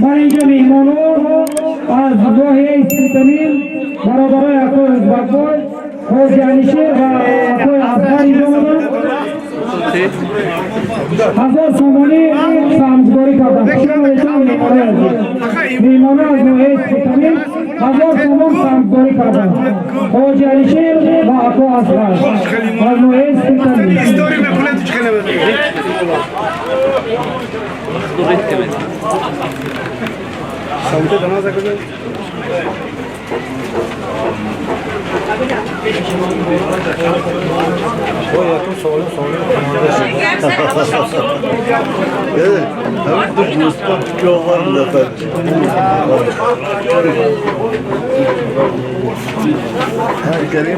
من اینجا میهمانان از ناحیه سپیتامین، برادرای اکوی ازبکبای، حاجی علیشیر و اکوی اصغر اینجا آمدن، 1000 سомонӣ саҳмгузорӣ карданд. Меҳмонои азиз, меҳмоно аз ноҳияи Спитамен 1000 сомон саҳмгузорӣ карданд. Ҳоҷи Алишер ва ако Асғар аз ноҳияи Спитамен. История мекунад, чӣ хеле. Савта дамаза куҷо? Evet. Hem de Mustafa var mı efendim? Kerim.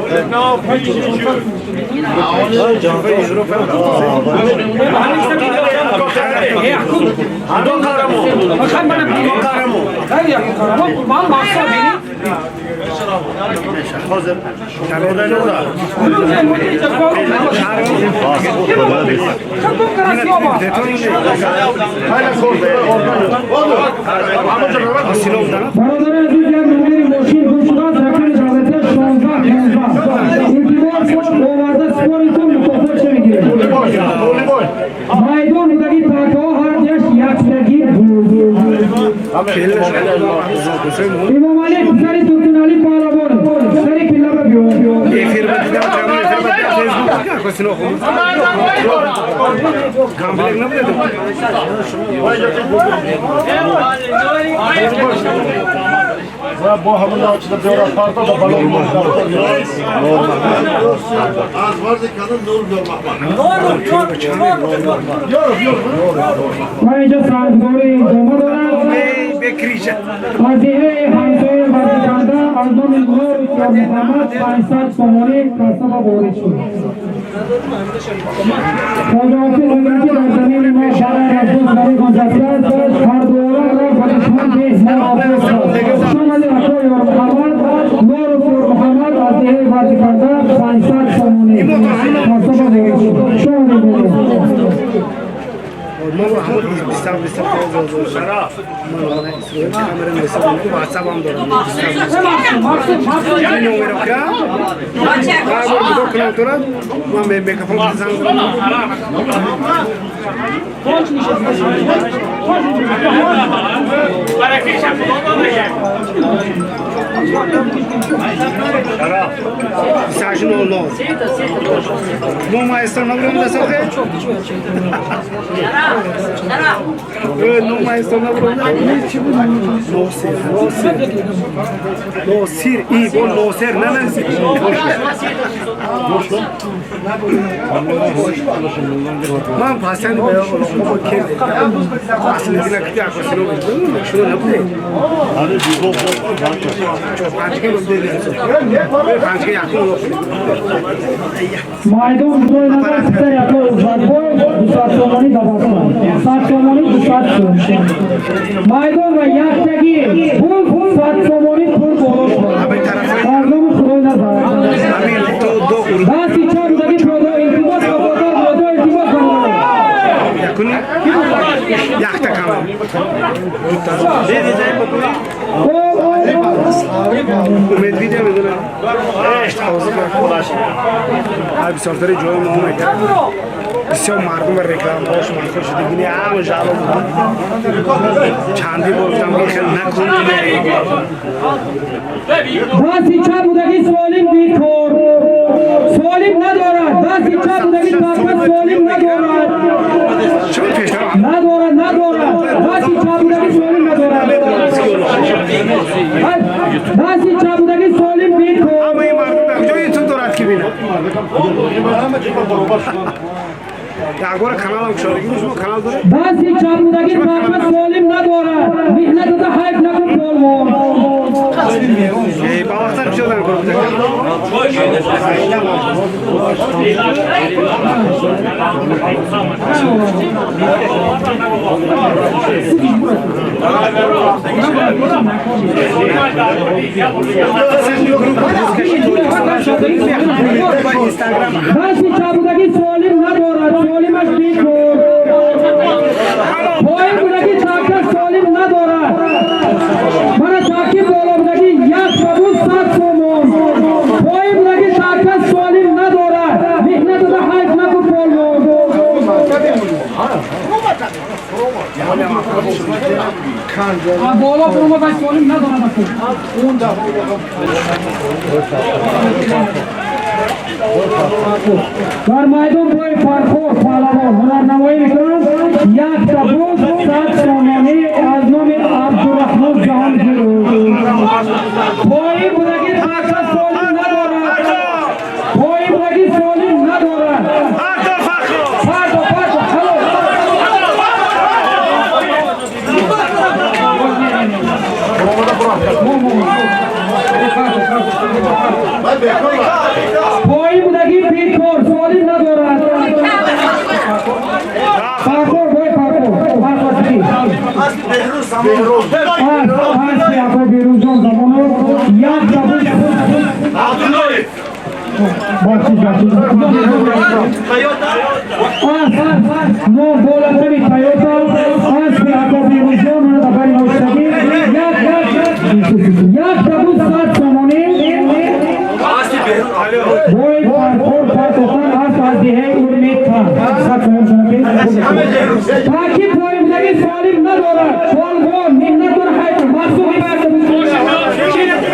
Бародари азиз, як номери мошин гум шудааст, рақами давлатия 16 15. Илтимос, оварда супоритон, мукофот чӣ мегирем. Майдон будаги такаҳо ҳар дуяш яксаги буд. Имомалӣ, писари Туркиналӣ Паҳлавон, сари пиллаба биё. Эфир бадидам, прямой эфир бадидам, Фейсбук косино хум. Комплект набудем. Bu hamın içinde diyorlar parda da balon var. Az vardı kadın nur görmek var. Ман инҷо саҳмгузорӣ идома дорад. Бекрижа. Вазиҳаи ҳамсоя вазиканда аз номи Нур Муҳаммад 500 сомонӣ касаба ворид шуд. Хоҷа мегӯяд, ки дар замини мо барои аз ду фариқ гузаштааст, ҳар дуоро ба душман муҳофиз. Хуш омадед, акои Ёрмуҳаммад. Нуру Ёрмуҳаммад аз деҳаи вазиканда 500 сомонӣ касаба ворид шуд. Хуш омадед. ما همون 20 20 من اسرائیل камера نسبت واتساپ هم دارم. اینو میرم که بار بدو کنم تو را من به میکروفون زنگ زدم. 8 9 9. No maestro نبرم دسته. No maestro نبرم. نوسیر نوسیر نوسیر ای با نوسیر نه نه. من پسند به با که اصلا دیگه که اکاسینو شروع نبوده. Hani bir bok 4 5 که بوده 5 که یکم. Майдон худои назар, писари акои Узбакбой 200 сомонӣ дабастан, 100 сомонӣ, 200 сом. Майдон ва яктаги пул 100 сомонӣ пул боло шуд аз номи худои назар. همین تو دو Дасти чап будаги подо, илтимос ба бозор бодо, илтимос ба. یکونی یکتا کامل. امید ویدیو میدونم هر بسیارتری جای ما میکرد، بسیار مردم رکلام هاش من خوش دیگه همه جالب بود. چندی بار گفتم که خیلی نکن. Дасти чап будаги солим бекор, солим надорад. Дасти чап будаги така солим надорад. چون پیشتر надорад, надорад. Дасти чап будаги солим надорад. Дасти чап будаги солим бекор. همه این مردم در کجای یوتیوب دارد که بینه یک بار کانال هم گشادگی شما کانال داره. Дасти чап будаги така солим надорад. Меҳнатата ҳайф накун, полвон. ای با وقت گشادن کار بوده. Дасти чап будаги солим надорад, солимаш бекор. Поин. بالا برو و سالم ندارد. در میدان بای فرخور پهلوان هنرنمایی میکنند. یک تبوز 100 سامانی از نام عبدالرحمن جهانگیر. پایی بودگی تاکه سالم ندارد. پایی بودگی سالم ندارد. پردا پردا هلو. پایی بودگی بیکار سالم ندارد. فرخور بای فرخور فرخور آقای بیروز جان زمانو یک تبوز نو بالاتری تایوتا اسب آقای بیروز جان برای مشتری یک تبوز 100 سامانی بای فرخور فرخور اسب از دهه ارمید خان 100 سامان شما تاکید پای بودگی سالم ندارد. پالوان محنت داره حیف مخصوصی برده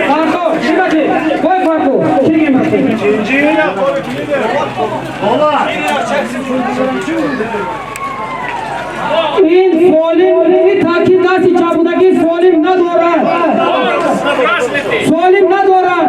فرخو چی بچه؟ بای فرخو چی گیم بچه؟ این سالم این تاکید دستی چپ بودگی سالم ندارد. سالم ندارد.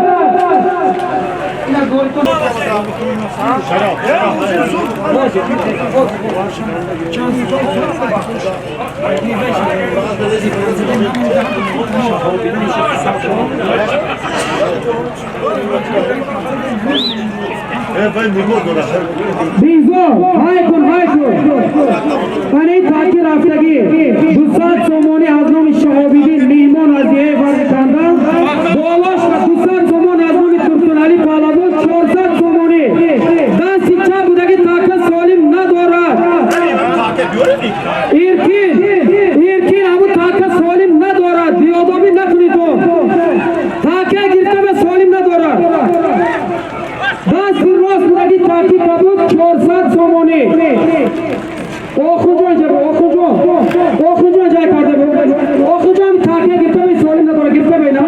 بیزو های کن های کن. من تاکی رفتگی 200 سومانی از نام شهابیدین میهمان از دیه ورد کندن بالاش 200 سومان از نام ترسون علی پهلوان 400 سومانی. دستی چپ بودگی تاکه سالم ندارد. ایرکین ایرکین همون تاکه سالم ندارد. بیادابی نکنید تو. تاکه گرفته به سالم ندارد. دست راست بودگی تاکی کبود 400 سومانی. آخو جان جا آخو جان آخو جان جای کرده بود. آخو جان تاکه گرفته به سالم ندارد. گرفته به اینا.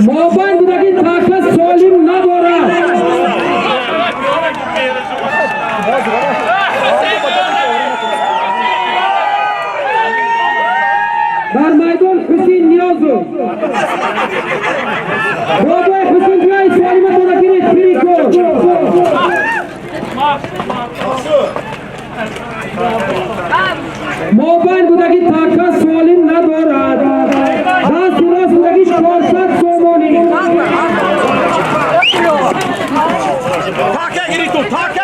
موبایل بودگی تاکه سالم ندارد. در میدان حسین نیازو بابای حسین بیای سالمت را گیرید فری کن. موبایل بودگی تاکه سالم ندارد. دست راست بودگی 400 سومانی.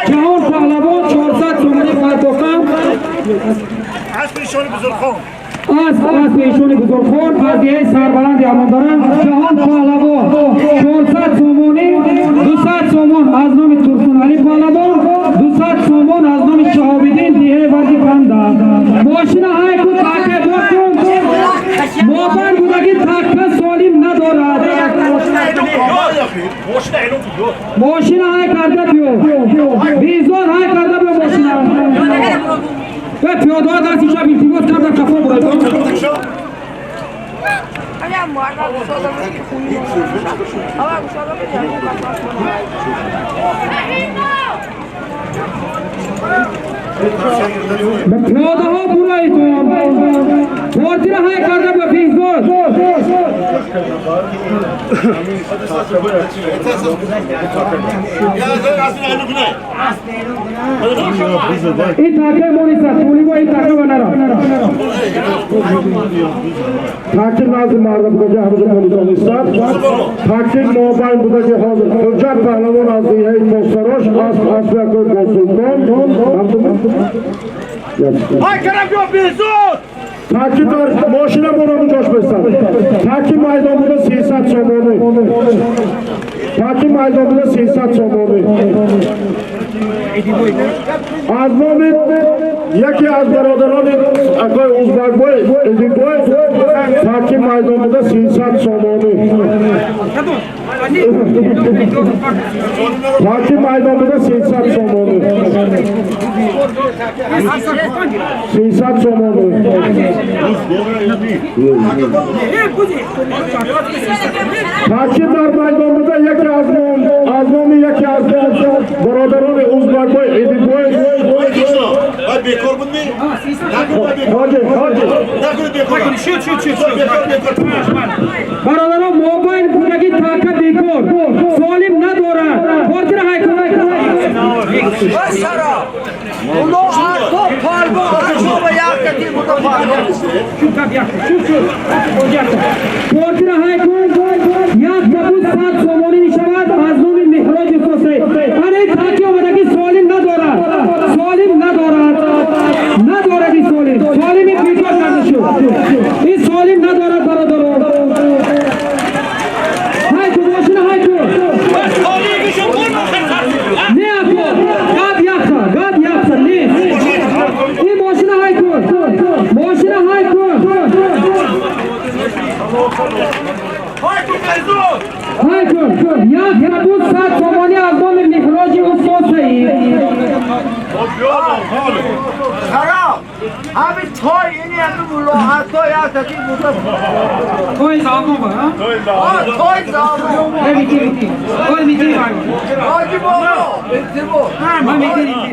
جهان پهلوان 400 سومانی پرداختم. اسب ایشان بزرگخوان اسب ایشان بزرگخوان از دیه سربلند امان دارن. جهان پهلوان 400 سومانی. 200 سومان از نام ترسون علی پهلوان. 200 سومان از نام شهابیدین دیه ورزی کنده. ماشین های کن تاکه بار کن. موبایل بودگی تاکه سالم ندارد. ماشین های کرده بیو بیزار های کرده بیو ماشین و پیاده ها دستی شب التماس کردن کفا برای به پیاده ها برای تو پارتی را های کرده به بیزار. این تاکه مونیسا تولی با این تاکه بنارا تاکه نازم مردم بوده که همه مونیسا تاکه موبایل بوده که حاضر حجت پهلوان از دیه توسراش اسب اسب اکوی بسلطان های کرم بیا بیزود. تاکی در ماشین برامون جاش بستن. تاکی میدان بوده 300 سومانی. تاکی میدان بوده 300 سومانی. Аз номи яке аз бародарони акои Узбакбой Идибой таки майдон буда 300 сомонӣ. Таки майдон буда 300 сомонӣ. 300 сомонӣ. Таки дар майдон буда яке аз номи яке аз бародарони Узбакбой Идибой. Бекор будми? Ҳоҷи, ҳоҷи. Бародарон, мобайл будаги така бекор. Солим надорад. Кортира ҳай кун. Басара! Уно арто палбо арто якта буда палбо. Кортира ҳай кун. Як кабус 100 сомонӣ мешавад аз номи Меҳроҷ Устод. Ане таки омадаги солим надорад. Солим надорад. Надорад ин солим. Солими бекор карда шуд. Ин солим надорад бародарон. Ҳай кун, мошина ҳай кун. Не ако, гап якта, гап якта нест. Ин мошина ҳай кун. Мошина ҳай кун. Ҳай кун. Як кабус 100 сомонӣ аз номи Меҳроҷи Устод Саид. Хароб! Ҳамин той ини ҳамин мулоҳато якта буда. Той завом, ҳа? Той завом. Мити, мити. Той мити. Ҳоҷи бобо, интимо. Ма мити, мити.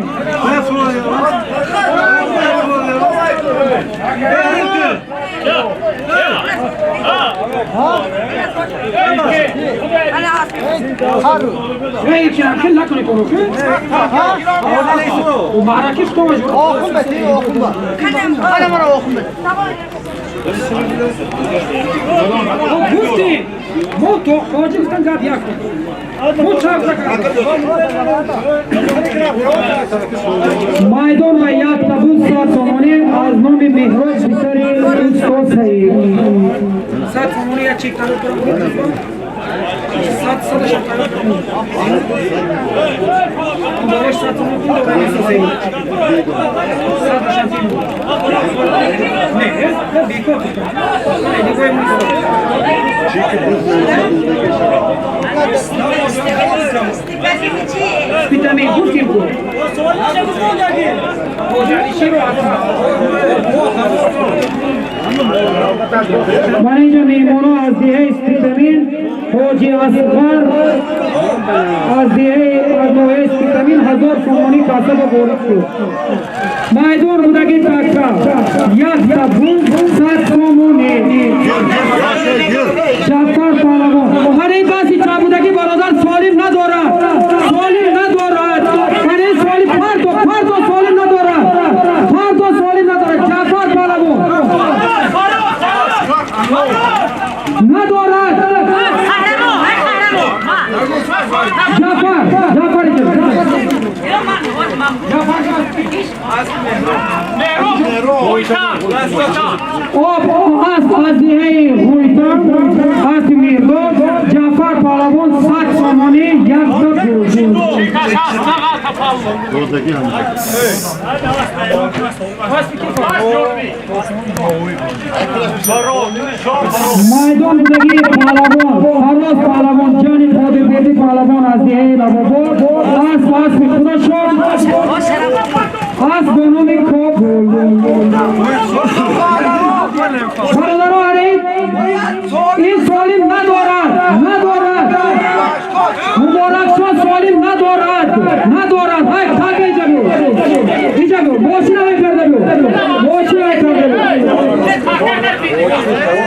Майдон ва як табут 100 сомонӣ аз номи Меҳроҷ писари Устод Саид. 100 сомонӣ як чек тару 100 من اینجا میمونو از دیه اسپیتامین حاجی اصغر از دیه از نوع اسپیتامین 1000 سومانی کاسه با وارد شد. میدان بودگی تکا یک تبون 100 سومانی جعفر پهلوان. هر این بسی چا بودگی برادر سالم ندارد، سالم ندارد. هر این سالم پردو سالم ندارد، پردو سالم ندارد. جعفر پهلوان ندارد. جعفر جعفر آب است از دهه غویتان از میرداد جعفر پهلوان 100 سومانی یک میدان بودگی پهلوان فراز پهلوان جان قادربردی پهلوان از دهه لباباد اسب خودشان از به نام کابل. برادران این سالم ندارد، ندارد. مبارک شاه سالم ندارد، ندارد. های تاک اینجا بیو، اینجا بیو، ماشین های کرده بیو، ماشین های کرده بیو.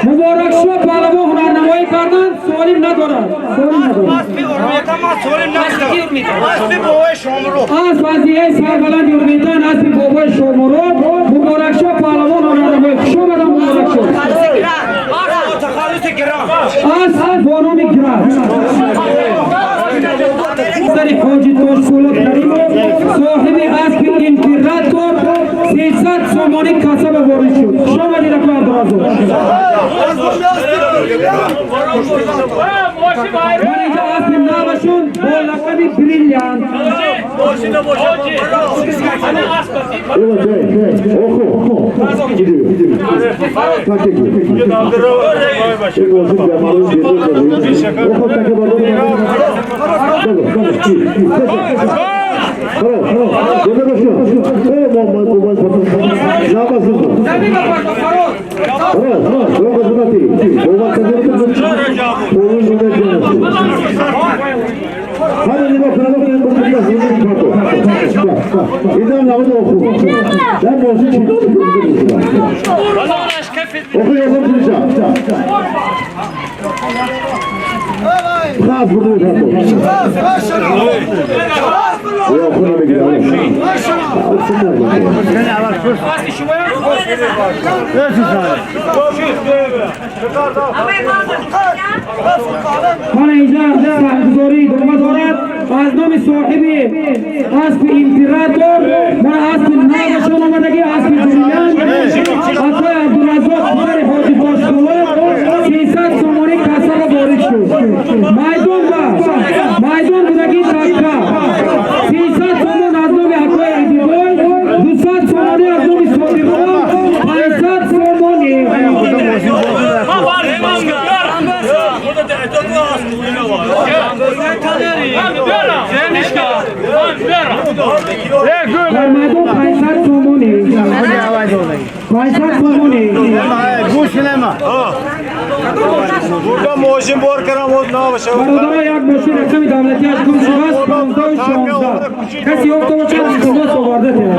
مبارک شاه پهلوان هنرنمایی کردن سالم ندارد، سالم ندارد. از وضعیه سربلند یورمیتان از بابای شامرو مبارک شاه پهلوان هنرنمایی. خوش آمدم مبارک شاه. از با نام گرد سر حاجی تاشپولات کریمов صاحب اسب император 300 сомонӣ касаба ворид шуд. Хуш омадед акои Абдураззоқ. من اینجا اسب نوشون با لقب بریلیانت. من اینجا سهمگذاری ادامه دارد از نام صاحب اسب امپراتور من اسب نوشون آمدگی اسب بریلیانت آقای عبدالرزاق پسر حاجی باشقوه 300 سومانی کسا را وارد شد. میدان و میدان بودگی تکه 300 سومان از نام آقای عیدیبای، 200 سومانی از نام صادقان، 500 سومانی. در میدان 500 سومانی، 500 سومانی. برادرها یک ماشین رقم دولتی از گم شده است 15 و 16 کسی یافته باشد از خلاص آورده تیرد.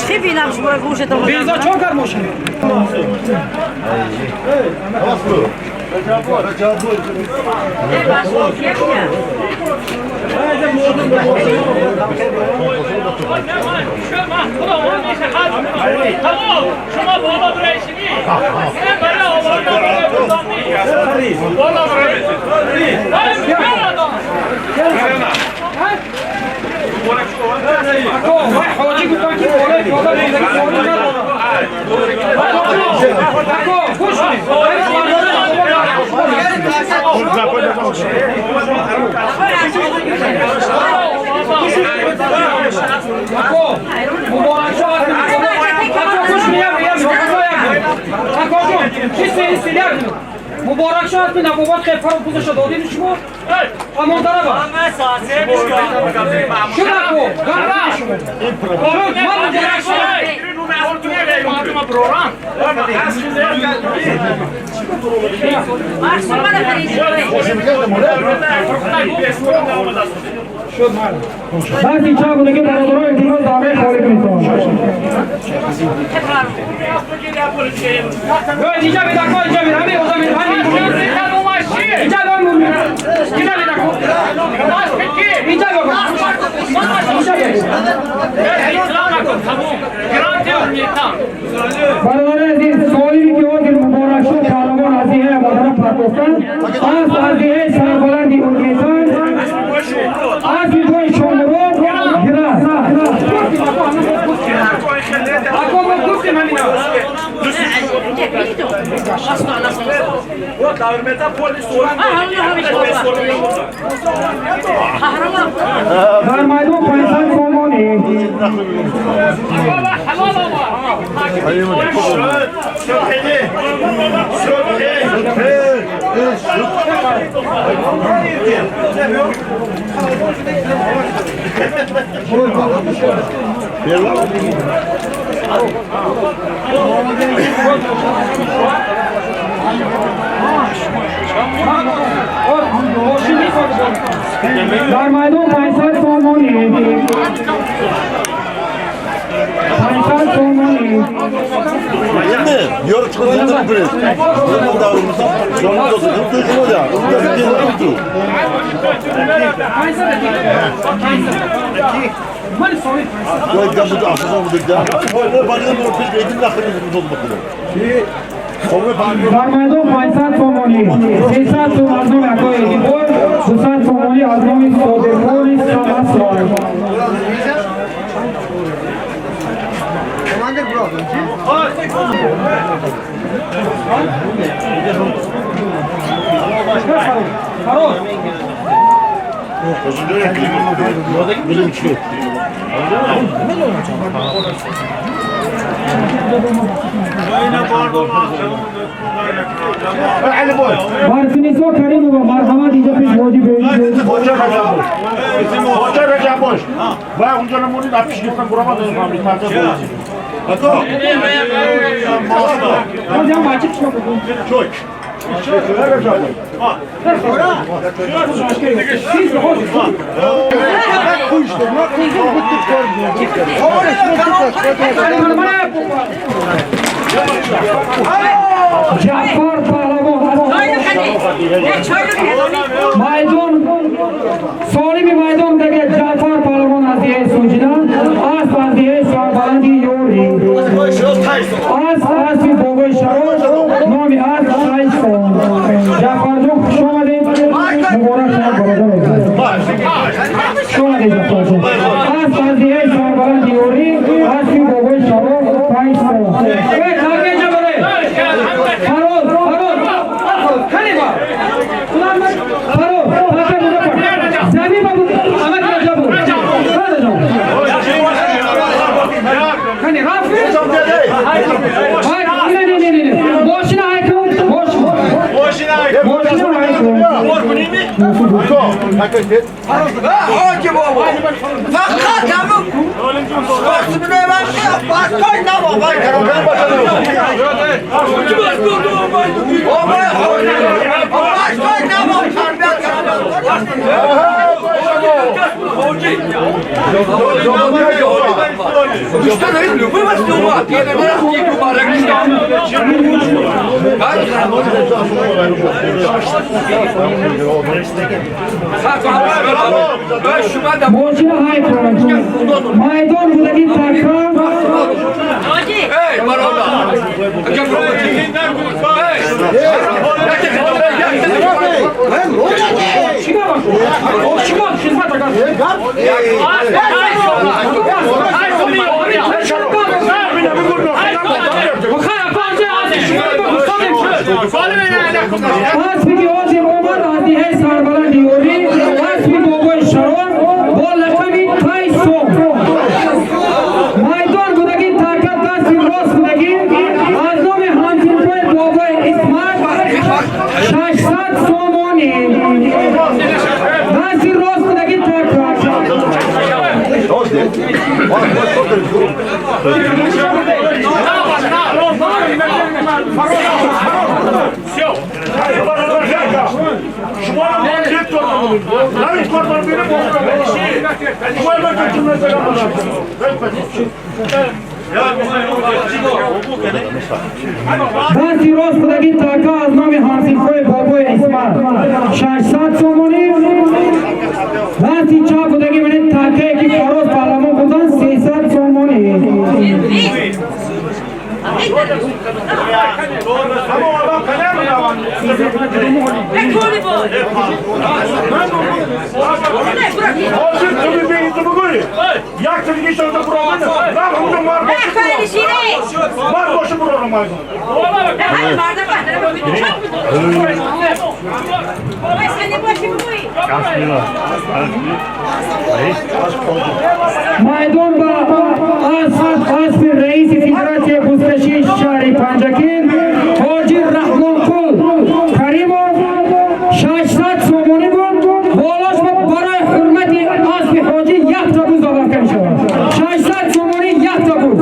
چی بینم شما را گوشت آورده؟ بیزا چون کار ماشین؟ مبارک شاد من ابوبکر خیر فرم پوزش دادین شما امان داره با شما کو غرب شما من مبارک شاد بعضی چا بوده که برادرای اعتماد دامه خالی کنید. اینجا بیدا کو، اینجا بیدا، همین اوزا بیدا، همین اینجا بیدا، اینجا بیدا کو، اینجا بیدا، اینجا بیدا. برادران عزیز، سوالی که حاضر مبارک شد پهلوان از دیه مادران پرداختن از دیه سربلندی ارگیتان از دیه شامرو گرست. اکو ما گفتیم همینا. در میدان 500 سومانی. در میدان 500 سومانی، 500 سومانی. در میدان 500 سومانی، 300 سوم از نام اکای ایدیبوی، 200 سومانی از نام صادقوی سمسرای. Barfiniso Karimova marhamat اینجا پیش حاجی بهشت. Hoca Recep boş. Hoca Recep boş. Vay onca namuni da پیش گرفتن برام دادم فهمید تازه بود. Hocam açık çok. Jafar Pahlavon maydon solimi maydondagi Jafar Pahlavon aziz suvchidan asp aziz sarbalandi yo'ri asp aspi boboi sharof nomi asp Shayson. Jafarjon xush omading, muborak shunday birodar. Xush omading Jafarjon. Asp aziz sarbalandi yo'ri aspi boboi sharof Shayson. Ey qargacha boray. Faroz, Faroz. Qani bor? Faroz, Faroz Muzaffar. Sami babu, Ahmad Rajab. Rajab. Qani Rafi? Hay, ne ne ne ne. Boshini aytib, bosh. Boshini aytib. Hoji bobo. Faqat hamma boshini başka ne var? Başka ne var? Boshini hayt maydon budagi takka. Aspi hozir Omar Adihay sarbaland yori aspi boboi sharof бо лақаби Тайсон. Maydon budagi takka dasti рост будаги аз номи ҳамсинфои бобои Исмат 600 сомонӣ. Дасти рост будаги такка. Дасти рост будаги такка аз номи ҳамсинфои бобои Исмат 600 сомонӣ. Дасти чап будаги мани таккае ки Фароз Паҳлавон будан 300 сомонӣ. Hozir tumi beyinti bugun. Yak tilgi shunda burovni. Ram unda mar boshi. Mar boshi burovni maydon. Maydon ба aspi raisi Federatsiya buzkashi shahri Panjakent Hoji Rahmonqul Karimov 600 сомонӣ буд. Болош ба барои ҳурмати асби ҳоҷӣ якта буз оварда мешавад. 600 сомонӣ якта буз.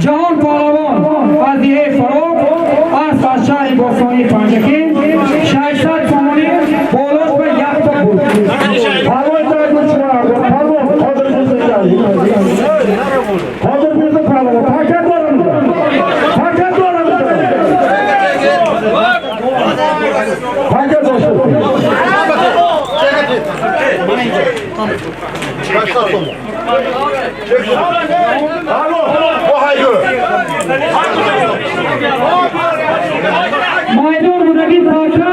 Ҷаҳон Паҳлавон аз деҳаи Фароб асп аз шаҳри бостонии Панҷакент 600 сомонӣ болош ба якта буз. Hozir bizni pahlавon takat boramiz. Takat boramiz. Takat boshi. Maydon budagi takka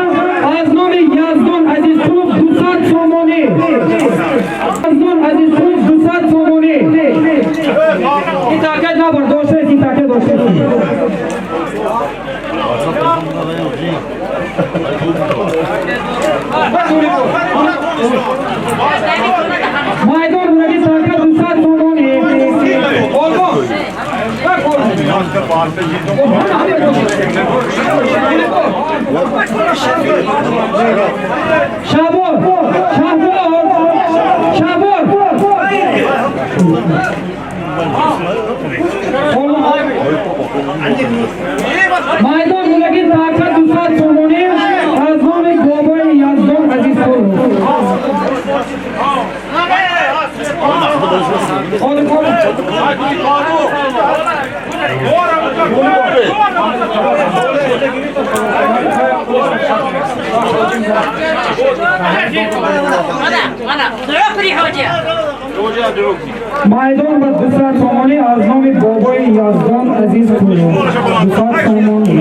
аз номи Yazdon Azizqulov 200 сомонӣ. Yazdon Azizqulov 200 сомонӣ. Ин такка набар доштаст, ин такка доштаст. Майдон будаги така 200 сомонӣ. Олмон. Шабор, Шабор, Шабор. Майдон будаги така 200 сомонӣ аз номи бобои Яздон Азизқулов. Майдон ба 200 сомонӣ аз номи бобои Яздон Азизқулов. 200 сомонӣ.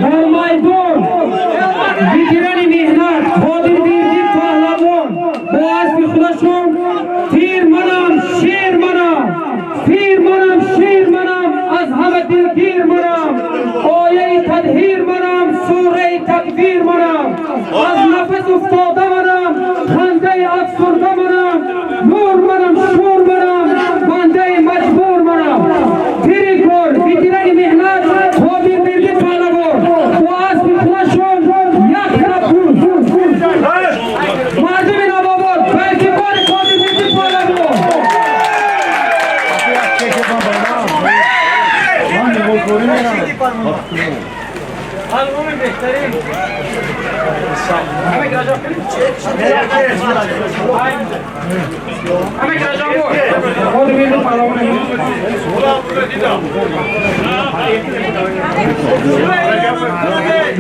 Дар майдон ветерани меҳнат Қодир Берди паҳлавон бо аспи худашон тир манам, шер манам, пир манам, шер манам, аз ҳама дилгир манам, ояи тадҳир манам, сураи такбир манам, аз нафас уфтода манам, хандаи афсурда манам, нур манам, шур манам, бандаи маҷбур манам. Пири кор, ветерани меҳнат Қодир Берди паҳлавон бо аспи худашон як пул. Мардуми Навобод ба ифтихори Қодир Берди паҳлавон. Қодир Берди паҳлавон.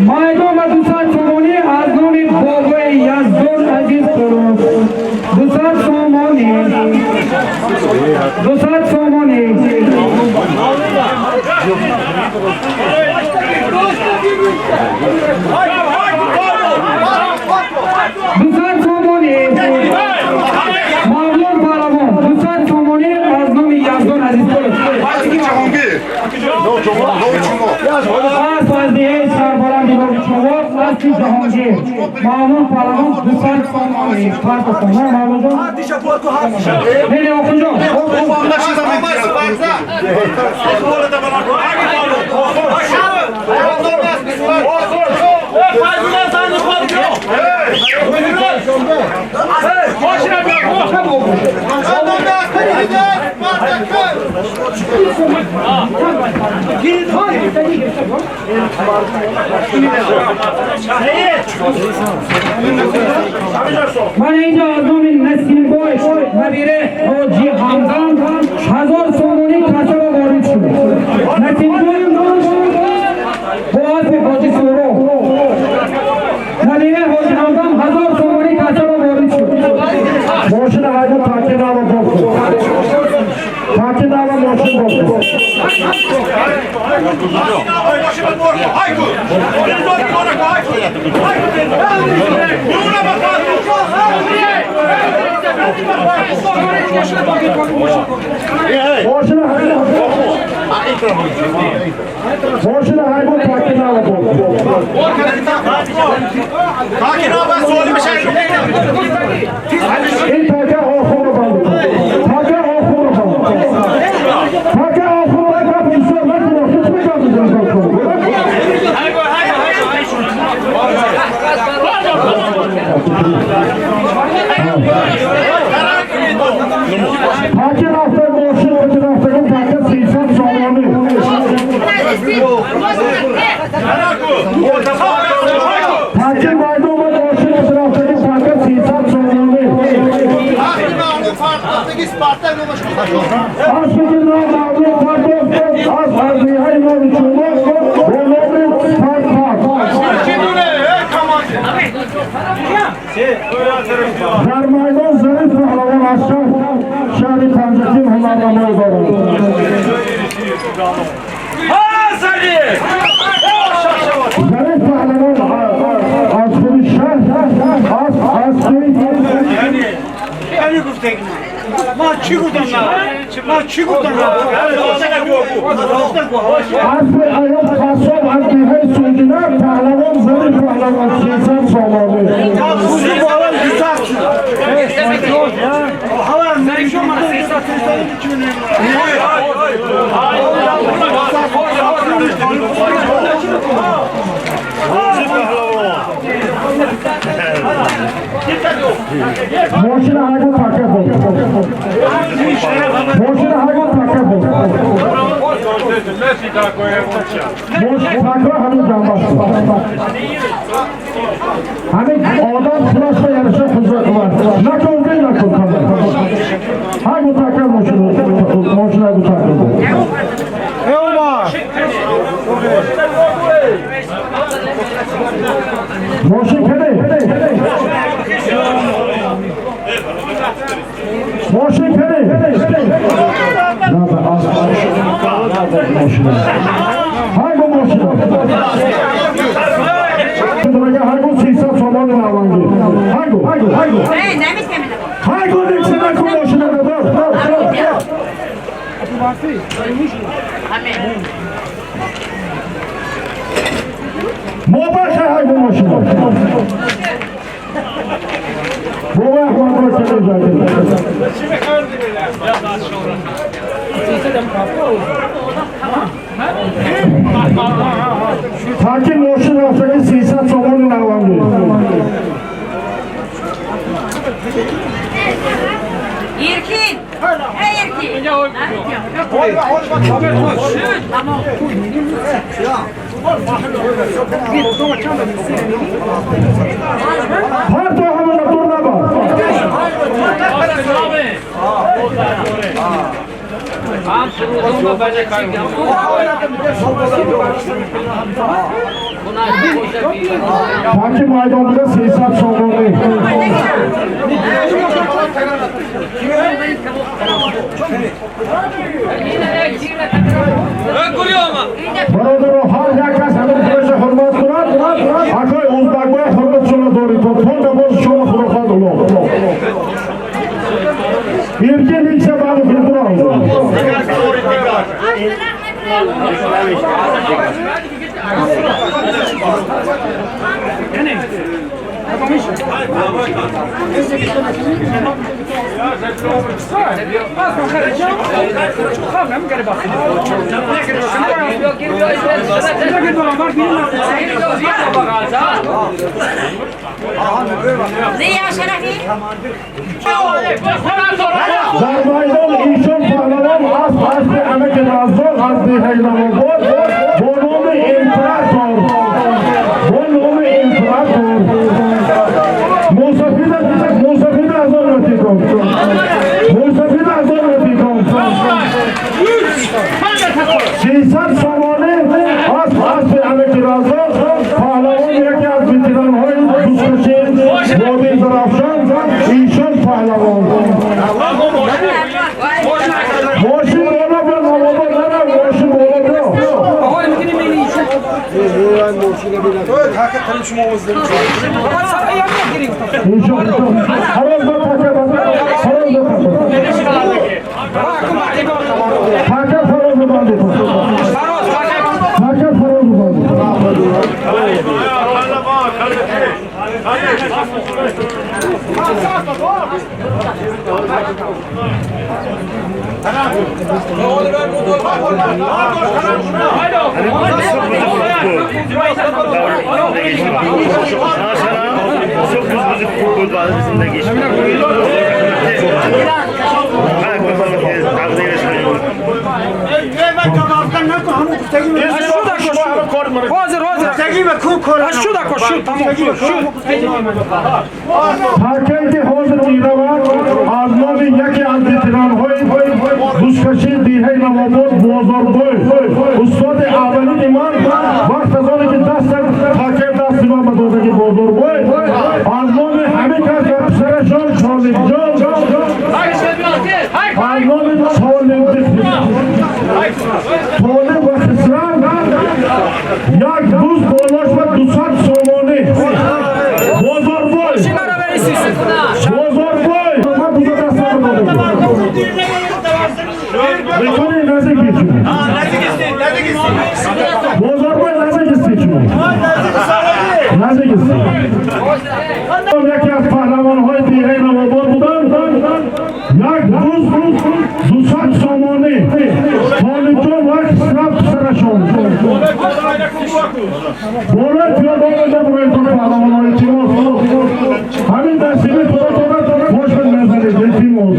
Майдон ба 200 сомонӣ аз номи бобои Яздон Азизқулов. 200 сомонӣ. 200 сомонӣ. 200 сомонӣ. Мавлон паҳлавон 200 сомонӣ аз номи Яздон Азизқулов. Асп аз деҳаи Сарбаланди Лови Човоқ, аспи Ҷаҳонгир. Мавлон паҳлавон 200 сомонӣ. Партофтан. На, Мавлонҷон? Бери, Охунҷон. Ман инҷо аз номи Насимбой набире Ҳоҷи Ҳамдам 1000 сомонӣ касаба ворид шуд. Насимбой бо аспи Ҳоҷи Суро. Набире Ҳоҷи Ҳамдам 1000 сомонӣ касаба ворид шуд. Мошина ҳайда таки нава бор кун. Таки нава мошин бор кун. Мошина ҳайда. Мошина ҳайда таки нава бор кун. Ин така охурро банд кун. Така охурро банд кун. Така охурро банд кун. Таки майдон ба мошин рафтаги така 300 сомонӣ. Аспи номаълум партофт асп аз деҳаи номи Чӯмоқ бо номи Спартак. Дар майдон Зариф паҳлавон аз шаҳри Панҷакент ҳунарнамоӣ дорад. Зариф паҳлавон аз худи шаҳр асп аспи Аспи Аюб Қассоб аз деҳаи Сунҷина, паҳлавон Зариф паҳлавон 300 сомонӣ. Мошина ҳайгу така буд. Мошина ҳайгу така буд. Така ҳамин ҷанба шуд. Ҳамин одам хулоса ба яраша ҳуҷра қилад. Накун, накун. Ҳайгу така мошина, мошина ҳайгу така буд. Мошин каде? Мошин каде? Мошина. Ҳайгу мошина. Ҳайгу 300 сомони наванги. Ҳайгу, ҳайгу, ҳайгу. Ҳайгу дикса накун мошина дор. Мобаша ҳайгу мошина. Бобо Аҳмадро чаро ҷой. Таки мошин рафтаги 300 сомони наванги. Erkin! Ey Erkin! Parto ҳамона дур набар. Таки майдон буда 300 сомонӣ. Бародаро, ҳар як кас ҳамин худашро ҳурмат кунад, акои узбакбоя ҳурматшонро доред. То намози шумо худо хоҳад улоғ. Ирки никса баъди филбура. Дар майдон Ишон паҳлавон асп аспи амаки Раззоқ аз деҳаи Навобод бо номи Император. Бо номи Император. Мусафида аз он ратикон. Мусафида аз он ратикон. 300 сомонӣ асп аспи амаки Раззоқ паҳлавон яке аз ветеранҳои дусткаши водии Зарафшон Ишон паҳлавон. Мошин боло биё, Навобод нара, мошин боло биё. Ишон, Фароз ба така, Фароз ба така. Така Фароз ба банди. Така Фароз ба банди. ҳозир, ҳозир. Шуд, ако, шуд, тамом шуд. Такае ки ҳозир меравад, аз номи яке аз ветеранҳои бузкашии деҳаи Навобод, Бозорбой, устоди аввалини ман, вақт аз оне ки даста такаи дасти ман ба додаги Бозорбой, аз номи ҳамин кас ва писарашон Толибҷон, аз номи Толиб ва Хисрав, як буз болош ва 200 сомонӣ. Бозорбой, Бозорбой, ман буза дастам додам. Мекунӣ, наздик бечун. Бозорбой, наздик исти, чун наздик исти. Яке аз паҳлавонҳои деҳаи Навобод буданд. Як буз, 200 сомонӣ, Толибҷон ва Хисрав, писарашон. Болои пиёда омада буроитон, паҳлавонҳо, илтимос. Ҳамин дастиби худотона бош мезанед, илтимос.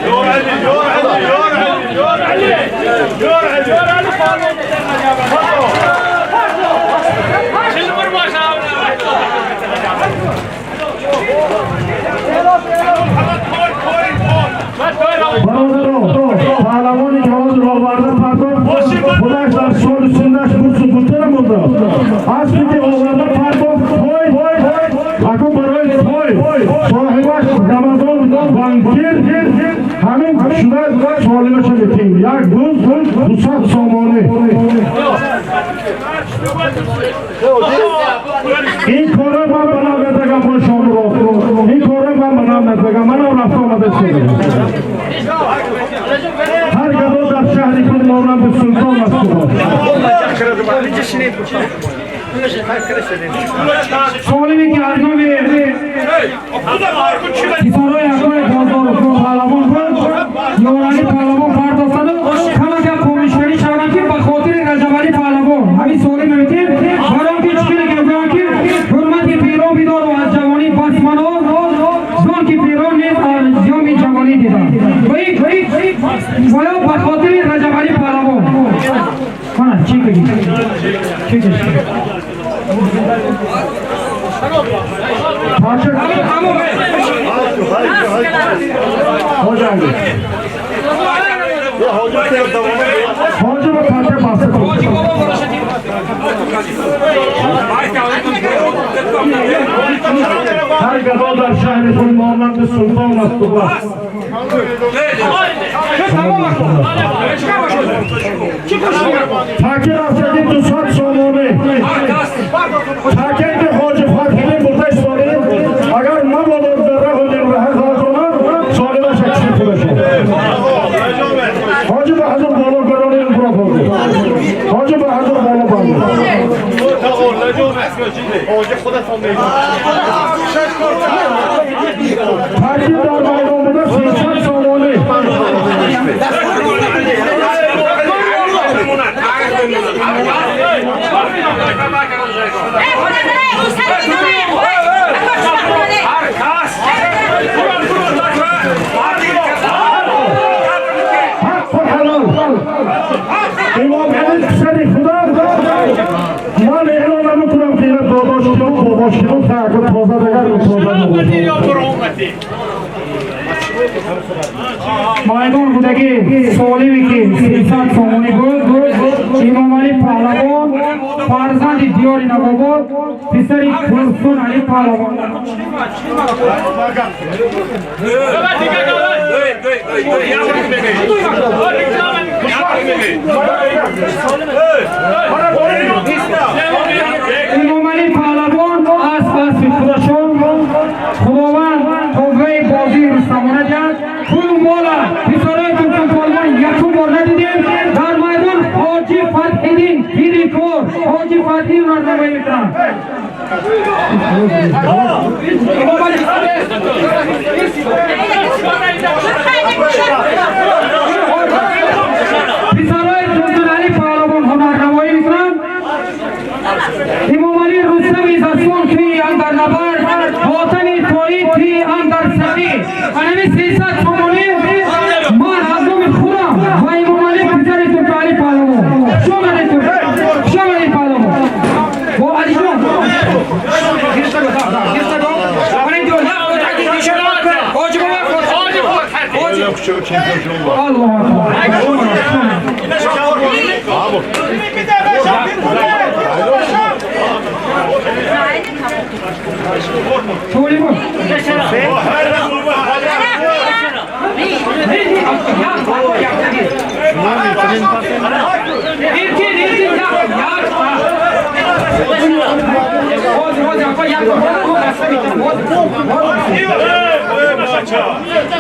Yor Ali, yor Ali, yor Ali, yor Ali, yor Ali. Yor Ali. Бародаро, паҳлавоне ки ҳозир оварда пардохт, худаш дар соли синнаш бурсу бутера монда. Аспе ки оварда пардохт, той акун барои той соҳибаш Рамазон банкир ҳамин шуда, солимаша метиҳем. Як буз, 200 сомонӣ. Ин кора ман ба нам медагам, бо Шомурод, ин кора ман ба нам медагам, манам рафта омада истодам. Ҳар гадо дар шаҳри худ монанди султон аст. Худо. Солиме ки аз номи писарои акои Бозоров паҳлавон буд, Ёралӣ паҳлавон пардохтану камакам помишканӣ шаванд, ки ба хотири Раҷабалӣ паҳлавон ҳамин солим метем, барон ки чӣ мегӯянд, ки ҳурмати пирон бидору аз ҷавонӣ бас мано, зон ки пирон низ аз зиёми ҷавонӣ диданд. Ва ё ба хотири Раҷабалӣ паҳлавон. Мана чӣ кунӣ, чӣ кунӣ? Тамом. Хоҷа, ҳоҷа, ба таке баста кун. Ҳар гадо дар шаҳри худ монанди султон асту бас. Таке рафтаги 200 сомонӣ. Таке ки ҳоҷи Фатҳиддин бурда истодӣ, агар мабодо дар раҳу нимраҳа ғалтонад, солимаша киши худашон. Ҳоҷи Баҳадур, боло гарони бурад. Ҳоҷи Баҳадур, боло бард. Таки дар майдон буда, 300 сомонӣ. Ҳаққу ҳалол. Имом Али, писари худо, ман эълон намекунам, ки ина додош кину, бобош кину, таку тоза дагар тоза. Майдон будагӣ солиме ки 300 сомонӣ буд, Имомалӣ паҳлавон, фарзанди диёри Навобод, писари Турсун Али паҳлавон. Имомалӣ паҳлавон асп, аспи худашон. Худованд қувваи бозии рустамона диҳад. Пулу мола писарои Турсун паҳлавон якум бор надидем дар майдон. Ҳоҷи Фатҳиддин, пири кор, Ҳоҷи Фатҳиддин ҳунарнамоӣ мекунанд. Имомалӣ. Писарои Турсунали паҳлавон ҳунарнамоӣ мекунанд. Имомалӣ Рустами Засон туи андар набард, Ҳотами Тоӣ туи андар сақӣ. Анами 300 сомонӣ ман аз номи худам ва Имомалӣ. Аллоҳ акбар. Солим.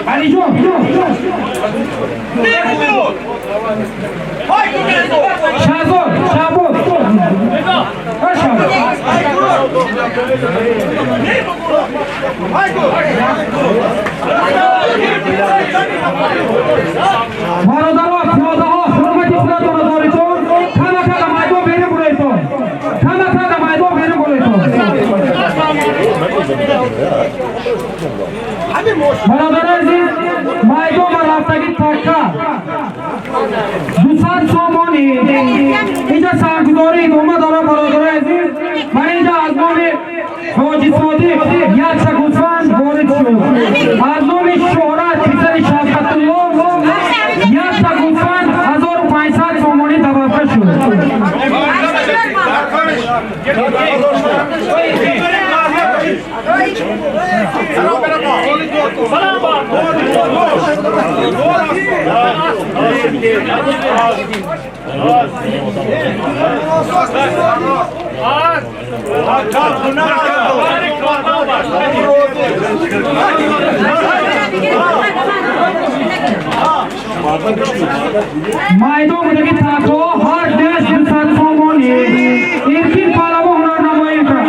علی جون شعبان شعبان бародаро пиёдаҳо ҳурмати худатонро доритон камака майдон берун буроитон камака майдон берун буроитон. Бародари азиз, майдон ба рафтагӣ такка 200 сомонӣ инҷа саргузорӣ идома дорад. Бародари азиз, ман инҷа аз номи Ҳоҷи Содиқ якса гӯсфанд ворид шуд. Аз номи Шӯҳрат писари Шавкатулло якса гӯсфанд 1500 сомонӣ таваққуф шуд. Майдон будаги такҳо ҳар даст 200 сомонӣ. Эркин палаво ҳунарнамоӣ кард.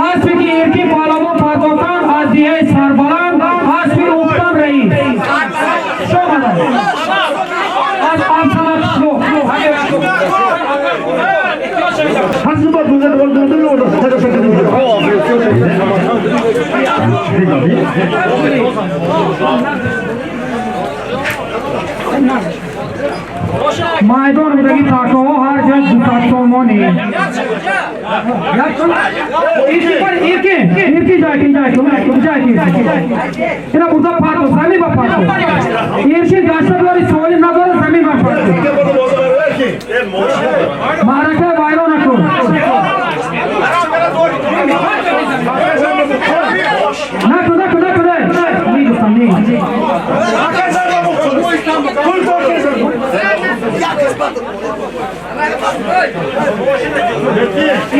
Аспи ки Эркин палавон пардохтанд аз диҳаи Сарбаланд аспи Уфтам раис шомаданд аз Абсалақишлоқ. Майдон будаги такҳо ҳар ҷой 200 сомонӣ. Иркин, Иркин ҷайкин ҷайкин ҷайкин. Ина бурда парто, замин ба парто. Иркин гашта биёри солим надора замин ба парто. Маърака вайрон накун. Накун, накун, накун. Мегуфтам, не.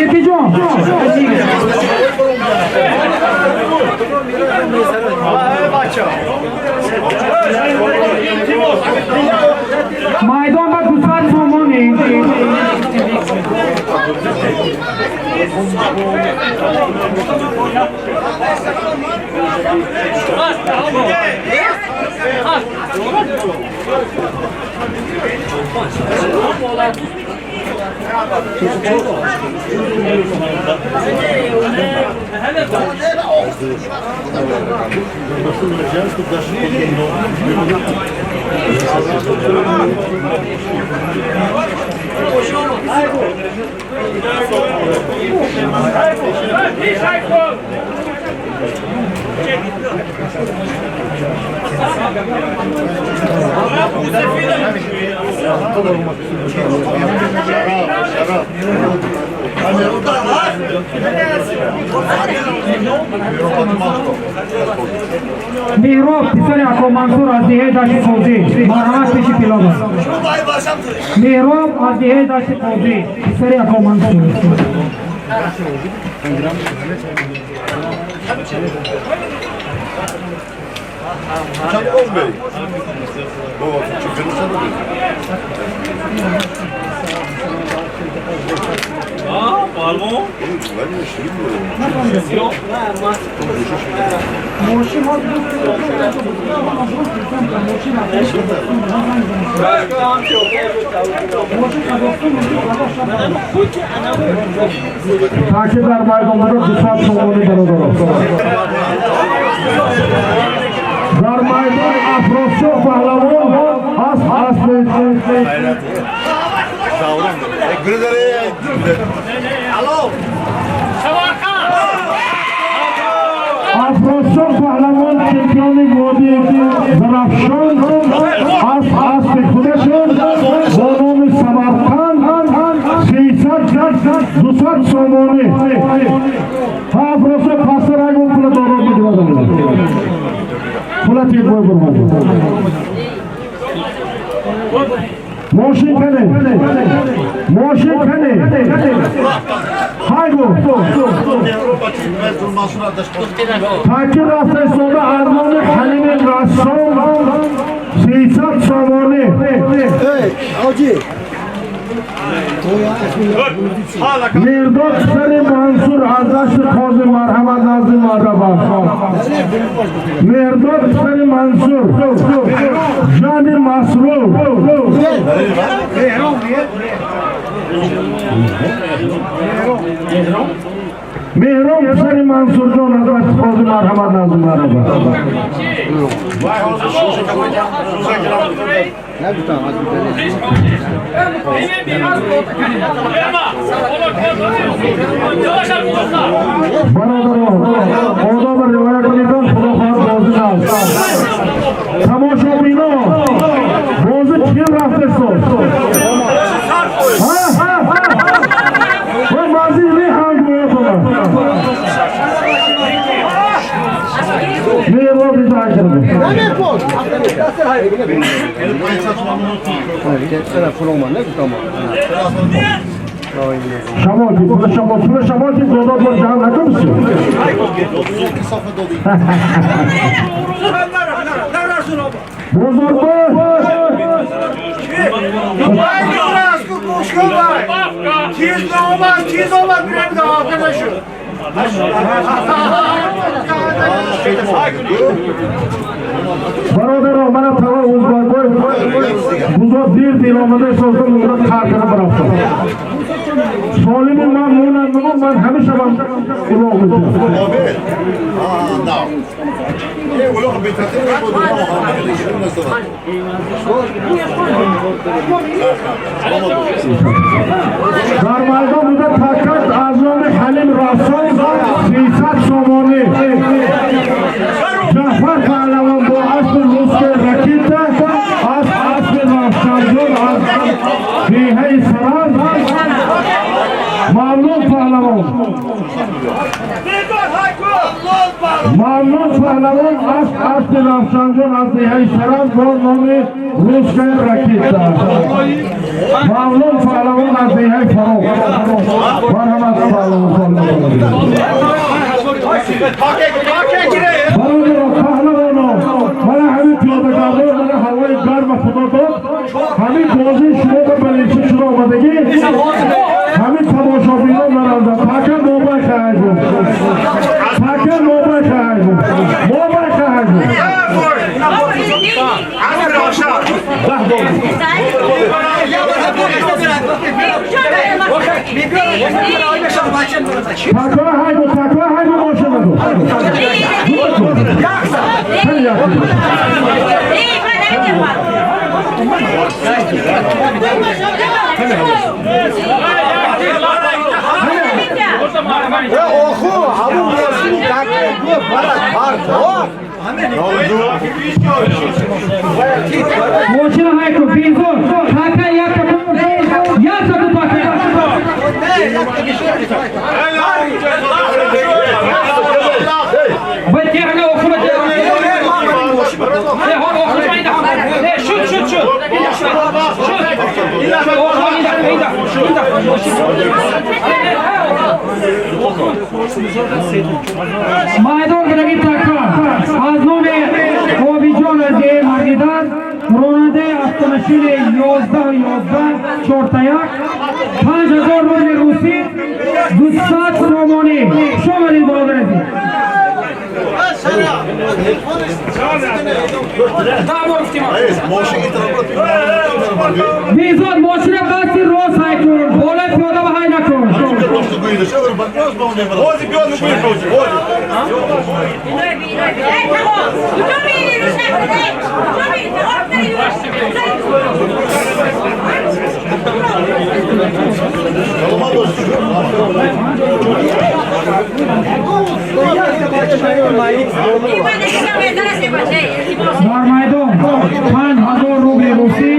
Иркин ҷон. Майдон ба 200 сомонӣ. Меҳроб писари Ако Мансур аз деҳаи Дашти Қозӣ марҳамат пеши пилоба. Меҳроб аз деҳаи Дашти Қозӣ писари Ако Мансур. تاکید در میدان بوده 200 سومانی برادران. در میدان افراسیاب پهلوان از اسب افراسیاب پهلوان چمپیون وادی زرافشان از اسب خودشون با نام سمرقند 300 200 سومانی. افراسیاب پسر اگه پول دارو میگیرد پول تیز بای برمانه ماشین کنه ماشین کنه haygo تاکید رفته ایستاده از نام حلیم رسام 300 سومانی. مرداد سر منصور از دست قاضی مرحمت نزد مرحبا. مرداد سر منصور جان مسرور مهران سر منصور جان از دست قاضی مرحمت نزد مرحبا. برادران آداب روایت کنید خدا خواهد بازی است. تماشابینا بازی چیم رفته ساز ها بازی ری هم گویا کنم میرو بیزار کرده. شما کی پول شما پول شما کی دو بار جهان نکنسی. بزرگ چیز آمد بیرم ده نشد. برادران من تمام اوزبک بزرگ دیر دیر آمده سازم اونجا ترک برفتم. سالم من مونم من همیشه من الاغ می‌کنم. در میدان بوده تکت از نام حلیم رسام 300 سومانی. جعفر پهلوان با اسب روسک رکیت از اسب رفسنجان از دیهه سرند ممنون پهلوان ممنون پهلوان از اسب رفسنجان از دیهه سرند با نام روسک رکیت ممنون پهلوان از دیهه فراغ. مرحمت پهلوان برادران پهلوانان من همین پیاده گردان من هوای گرم خدا داد همین بازی شما به بلیچه شده آمدگی همین تماشابینان برنده تاکه موبای خواهی بود تاکه موبای خواهی بود موبای خواهی بود تاکه های بود تاکه های بود ماشین بود ماشین های کو بیزور تاکه یک یا سکو تاکه майдон гираги така аз номи Обиҷон аз Маргидан ронандаи автомошини 11 11 41 5000 рубли русӣ 200 сомонӣ. Хуш омадед, бародар азиз. Бизод мошина дасти рост ҳай кун, болои пиёда ба ҳай накун. Дар майдон 5000 рубли русӣ,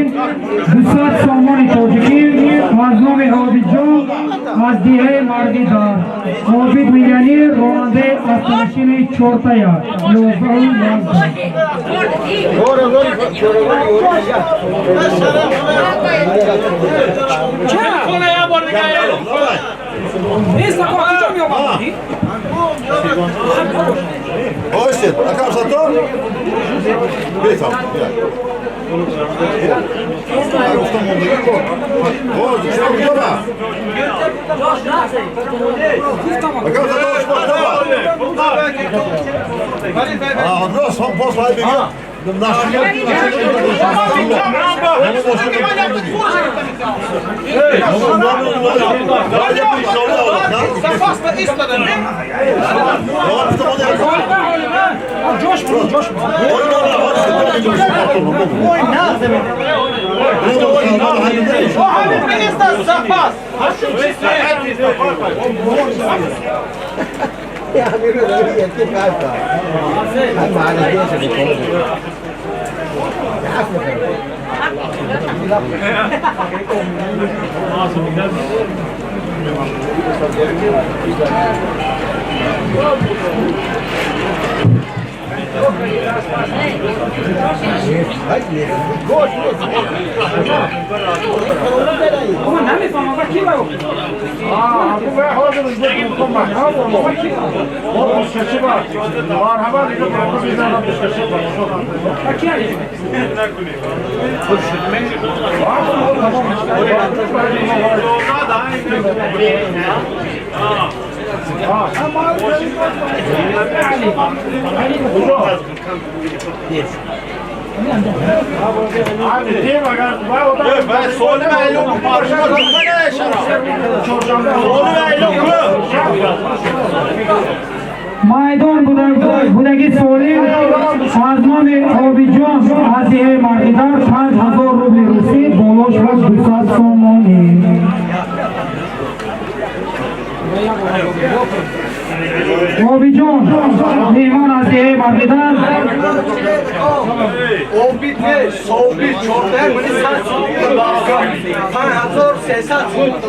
200 сомони тоҷикӣ аз номи Обидҷон аз деҳаи Марғидар. Обид миллионер, ронандаи автомошини чортая 11. Майдон будаги солим аз номи Обиҷон аз деҳаи Марғидар 5000 рубли русӣ, болош ва 200 сомонӣ. Обиҷон меҳмон аз деҳаи Марғидар. Обид не, собит 14 мини 100 сомон 5300 сомон.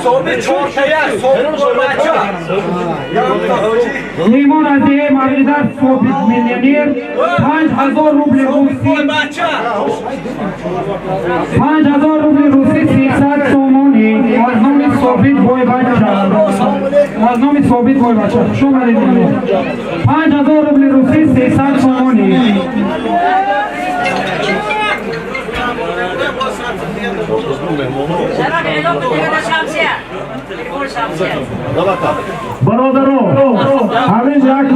Собит 4 собит бача. Меҳмон аз деҳаи Марғидар собит миллионер 5000 рубли русӣ, 5000 рубли русӣ, 300 сомонӣ аз номи Собит Бойбача. Аз номи Собит Бойбача. Хуш омадед. 5000 рубли русӣ, 300 сомонӣ. Бародаро, ҳамин як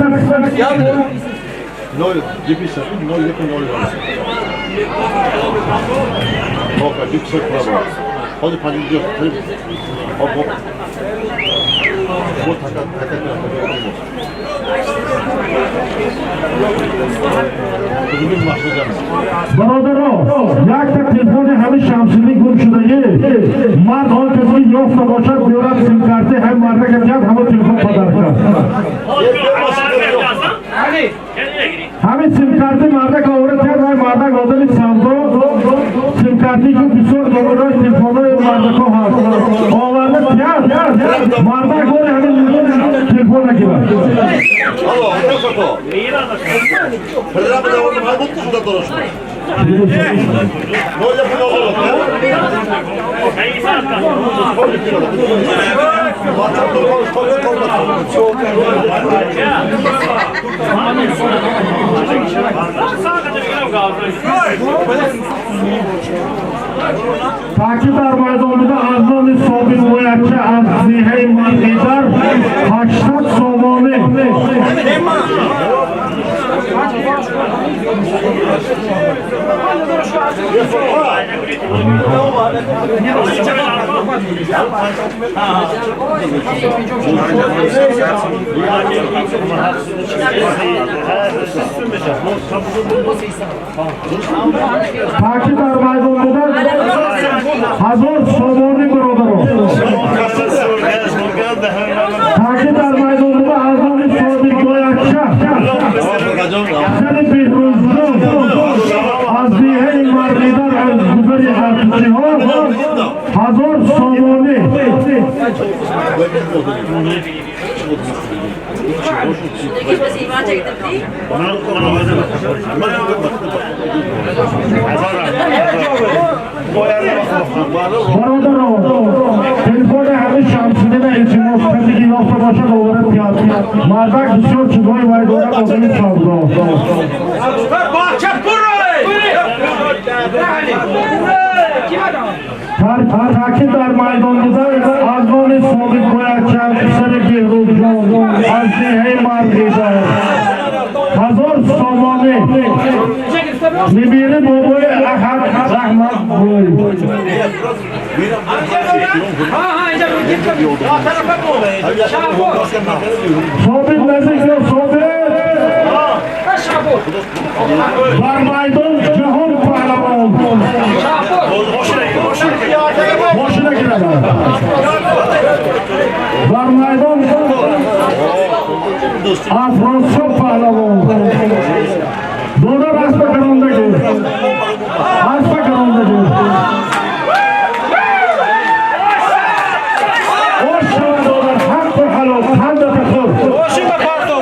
Бародаро, якта телефони ҳамин Шамсиддин гум шудагӣ. Мард он касе ёфта бошад, биёрад симкарти ҳам мардака диҳад, ҳамон телефон подарка. Ҳамин симкарти мардака оварад диҳад, ҳай мардак одами савдо, симкарти ки бисёр номерои телефонҳои мардако ҳаст. Оварда диҳад, мардак бори ҳамин телефон нагирад. Таъкид дар майдонida аз номи Собит Бояча аз деҳаи Таъкид дар майдон буда 1000 сомонӣ, бародаро. Таъкид дар майдон буда аз номи Содиқ Боякша, писари Беҳрӯзҷон, аз деҳаи Марғидар, аз гузари артишиҳо 1000 сомонӣ. Бародаро, телефони ҳамин Шамсиддина илтимос, касе ки ёфта бошад, оварад пиёд. Мардак бисёр чизҳои вай дорад, одами савдо. Бача бурой! Таъкид дар майдон буда аз номи Содиқ Боякча, писари Беҳрӯзҷон, аз деҳаи Марғидар 1000 сомонӣ. Нибири бобои Аҳад Раҳмат бой. Собит наздик ё Собит бар майдон ҷаҳон паҳлавон мошина гирад бар майдон Афросиёб паҳлавон. Додар, аспа карондагӣ, аспа карондагӣ. Ош шава, додар, ҳаққу ҳалол, қандата хӯр.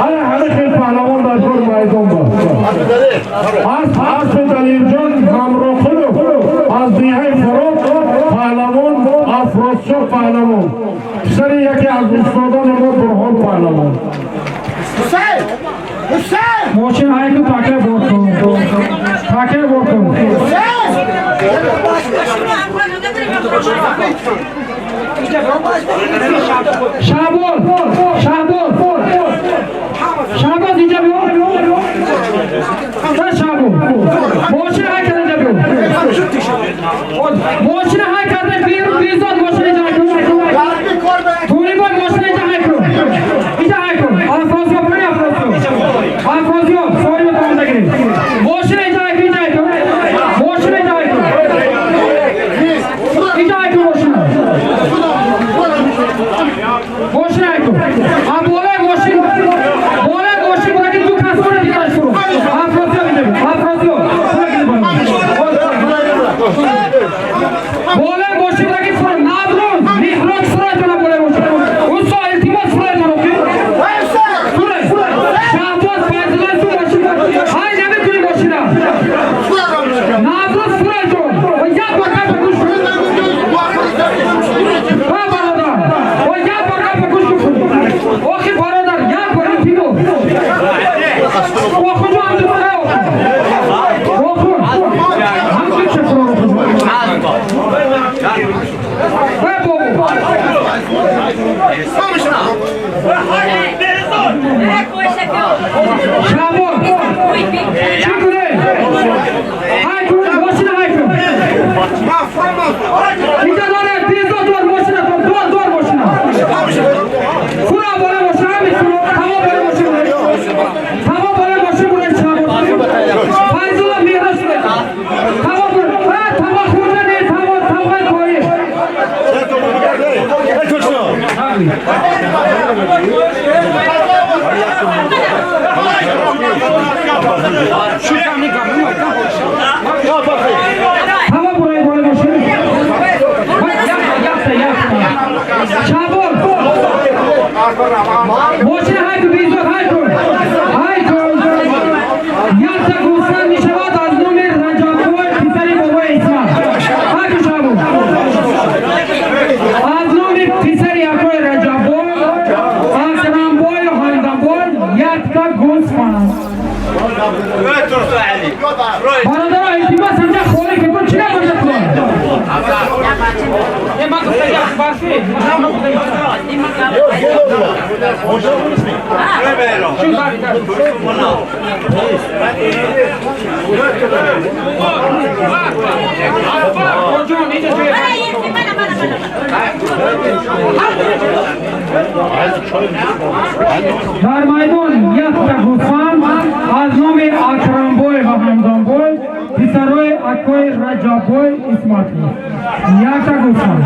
Ана ҳама хел паҳлавон дар кор майдон ба. Асп, аспи Далирҷон Ҳамроқулов аз деҳаи Фароб, паҳлавон Афросиёб паҳлавон, писари яке аз устодони мо Бурҳон паҳлавон. Мошин ҳайку, таке бор кун, таке бор кун. Шаҳбоз, Шаҳбоз, Шаҳбоз, инҷа биё. Да, Шаҳбоз, мошин ҳай карда, инҷа биё. Мошин ҳай карда, берун безод, мошин инҷа ҳай кун. Тӯрибой, мошин инҷа ҳай кун, инҷа ҳай кун. Афросиёб, бирин, Афросиёб, Афросиёб, соҳиби томоза гиред. Мошин инҷа ҳай кун, инҷа ҳай кун, мошин инҷа ҳай кун, инҷа ҳай кун, мошин, мошин ҳай кун. А болои мошин, болои мошин будаки ду кас бура, дигараш фуру. Афросиёб, инҷа биё, Афросиёб, болои мошин будаки фуру. Наврӯз, Меҳроҷ, фуройтона болои мошин. Усто, илтимос, фуройтона. Шаҳбоз, Файзулло, ту мошин ҳай наметуни мошина. Наврӯз, фуройтон. Як бор гапа гӯш кун. Ҳа, бародар, як бор гапа гӯш кун. Охи, бародар, як бор, илтимос. Охуҷо ҳамту охун ҳамту ча фуро. Ҳа, бобо. Шаҳбоз, чӣ кунед? Ҳай кун мошина, ҳай кун. Инҷа доред, безод, дор мошина, дор, дор, дор мошина. Фура болои мошина, ҳамин фуро, тамом болои мошин буред. Тамом болои мошин буред, Шаҳбоз. Файзулло, Меҳроҷ, буред. Тамом буред. Ҳа, тамом хурда не, тамом, тамоми пои. Тамом буред болои мошин. Якта, якта. Шаҳбоз. Мошина ҳай кун, безод, ҳай кун. Ҳай кун. Якта гӯсфанд мешавад аз номи Раҷаббой, писари бобои Исмат. Ҳай кун, Шаҳбоз. Аз номи писари акои Раҷаббой, Акрамбою Ҳамдамбой якта гӯсфанд. Бародаро, илтимос, ҳамҷа холӣ ки бун, чӣ набошад кун? Ман гуфта, барфи. در میدان یک تا گوسفند از نام اکرم بوی و همدان بوی پسرای اکوی رجب بوی اسماعیل یک تا گوسفند.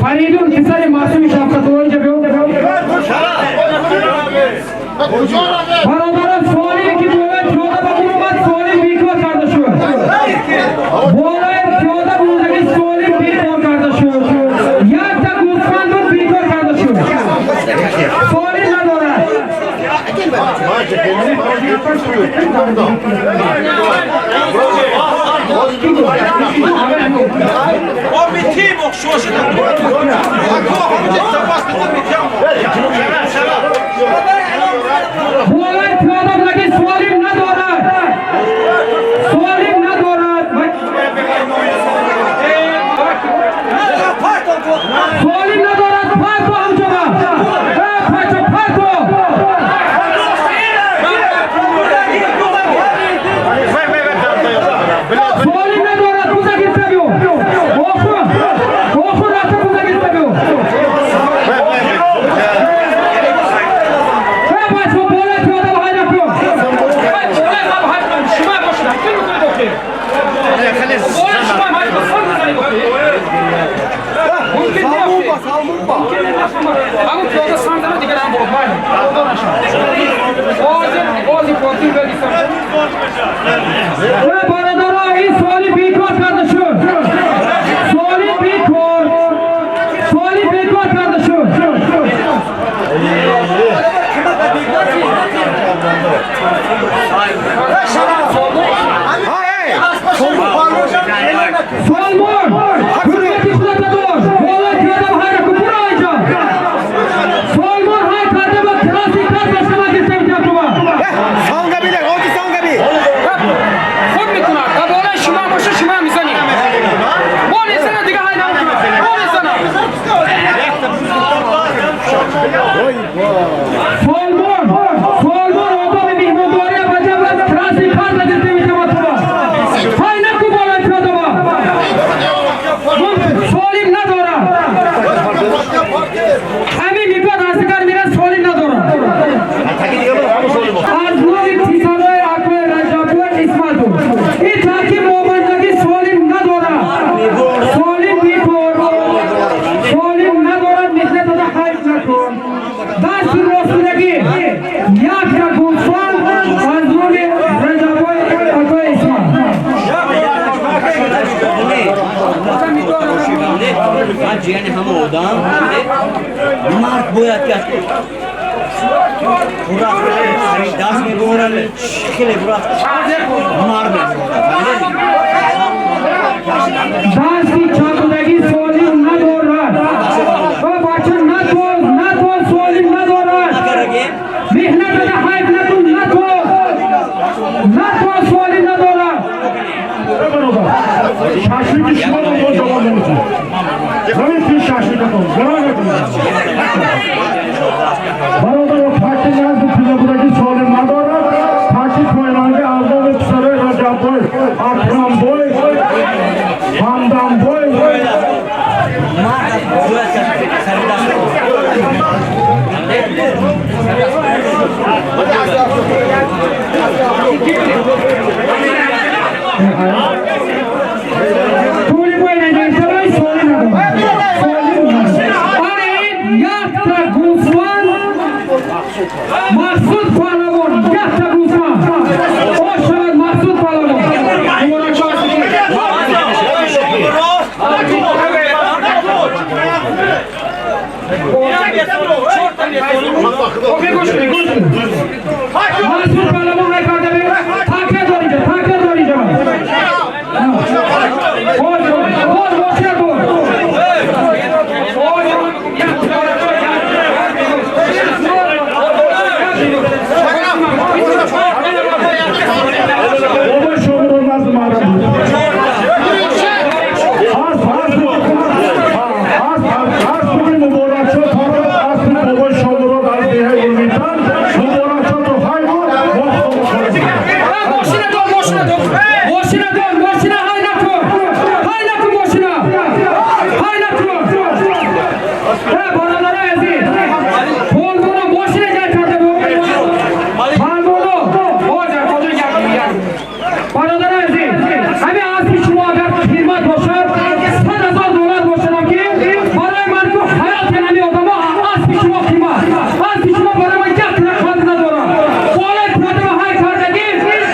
فریدون پسر معصوم شفقت اینجا بیو. برادران سوالی که باید پیاده با اومد سوالی بیکار کرده شد. بالای پیاده بودگی سوالی بیکار کرده شد. یک تا گوسفند بود بیکار کرده شد. سوالی ندارد. بالای پیاده بودگی سوالی ندارد. سوالی ندارد. سوالی ندارد. پرتو همجا پرتو پرتو. سوالی ندارد. بوزا گرفته بیو. آخر آخر رفته بوزا گرفته بیو. برادرها این سوالی بیکار کرده شد. سوالی بیکار. سوالی بیکار کرده شد. سالمان hürmeti خودت دار. بالای پیاده به هر برو اینجا. سالمان هر کرده با کلاسی کار به شما گرفته می‌تونه. خود میکنه. تا بالای شما باشه شما میزنی. ما نیستن دیگه های نمیکنه. ما نیستن. سالمان سالمان آداب مهمانداری بچه با کلاسی کار گرفته می‌تونه. های نکو بالای پیاده با. سوالیم ندارم. همین میپاد هستگار میره سوالیم ندارم. از نام پسرای اکوی رجبوی اسمتو این ترکیب مامندگی سوالیم ندارم. سوالیم بیکار. سوالیم ندارد. مثل داده حیف نکن. دست راستودگی یک تا گوسفند از نام رجبوی اکوی اسمت. من جیان همه آدم مرد باید که دست میبرن خیلی مرد دستی چاپودگی سوالیم ندارد. و بچه نتوز نتوز سوالیم ندارد. محنت بده حیف نتون نتوز نتوز سوالیم ندارد. شاشلیک شما رو با جواب نمیتونید. نمیتونید شاشلیکتون گراه نکنید. برادر پاکی نزد پیاده بودگی سوالیم ندارد. پاکی پایرانگی از نام پسرای رجب بوی اکرم بوی همدم بوی. Мақсуд Паҳлавон, якта гӯсфанд. Ош шавад, Мақсуд Паҳлавон. Муборакшо. Окей, гӯш кунед, гӯш кунед. Мақсуд Паҳлавон ҳай карда, такя дор инҷа, такя дор инҷа. Боз, боз, мошина дор. Боз, як. بابا شما رو نزد مردم بود. از از از از مبارک شد از بابا شما رو از دیه امیدان مبارک شد تو های ما. ماشина دار، ماشина دار، ماشина دار، ماشина ҳай накун، ҳай накун، мошина ҳай накун. Бародарои азиз, полвоно мошина ҷай карда. Палвоно, ҳозир, ҳозир, як як. Бародарои азиз, ҳамин аспи шумо агар қимат бошад, 100 000 доллар бошадам, ки барои ман ку ҳаёти ҳамин одамо аспи шумо қимат. Аспи шумо барои ман як тира қадр надорад. Болои пиёдаро ҳай кардагӣ,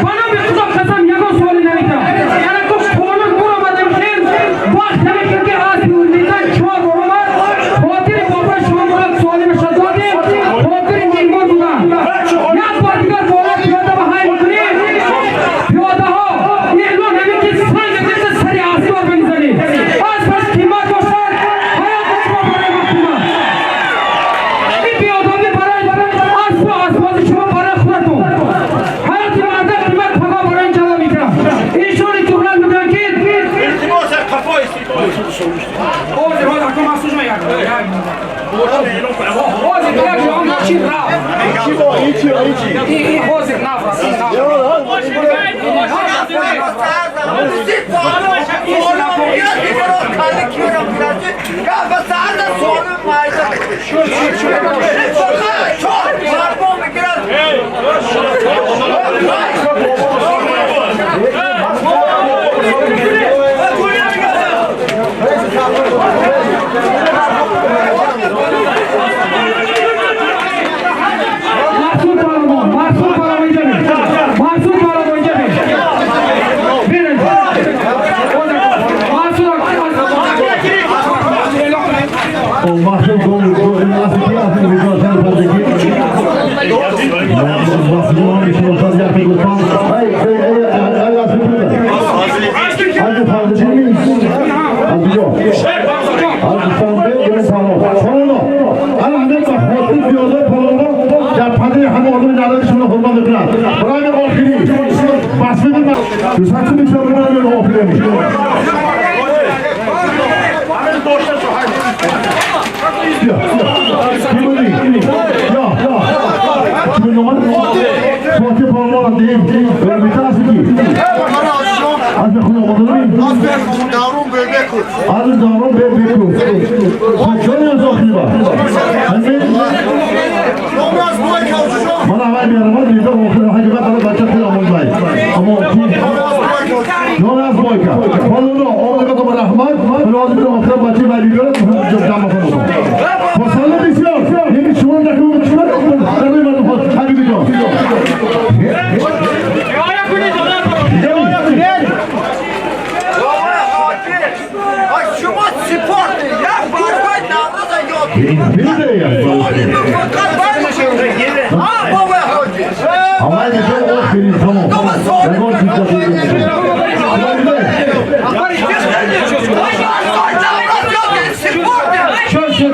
ба номи Худо қасам, ягон суоле наметам. Яъне ку қонун буромадем, хел вақт намекун, ки аспи Урмитан чор бор омад. Хотири бобои шумо мурод суоле мешад, додем хотири меҳмон будан. Як бор дигар болои пиёдаро ҳай мекунӣ, пиёдаҳо эълон ҳамин ки санг гирифта сари аспор бинзанед. Аспаш қимат бошад, ҳаёти шумо барои ман қимат. Ин беодобӣ барои аспу аспози шумо, барои худатон. Ҳаёти марда қимат, паго барои ин ҷавоб мекунам. Ишони туғрал мегӯянд, ки ҳозир, ҳозир, акун махсус мегардам. Ҳозир як ҷо мошин рафт. Ин ҳозир нафрат, ин нафрат. Мақсуд Паҳлавон, Мақсуд Паҳлавон, инҷа бин. Мақсуд Паҳлавон, инҷа бин. Бин. Мақсуд. محسوب اسبی وزارت پردگی مسئولان شما یک گفتم ای ای ای ای اسبی از پردگی از بیا از پنبه یعنی پالو پالو الان همه با خاطر پیاده پالو در پنده همه آدم نداره شما حرمت میکنن برای آخری بس بدیم دوستان بسیار برای آخری. Ya, ya, ya. Kimin numara? Fatih Parlaman değil. Bir tanesi ki. Az bir konu oldu mu? Davron Bebekut. Az Davron Bebekut. Kaçıyor yazıyor var. Hani? Nomaz boy kalacak. Bana ver bir araba bir de okul hakikat araba kaçak bir amul bay. Ama Jonas Boyka. Palolo, o kadar rahmat. Roz bir okul bacı var biliyor. Çok cama konu. Fasalı bisiyor. Yeni şuan da konu çıkar. Tabii ben hadi gidiyor. شما سپورت یک بارگاه نوروز یاد بابا حاجی. Ama ne çok o tamam. شد شد.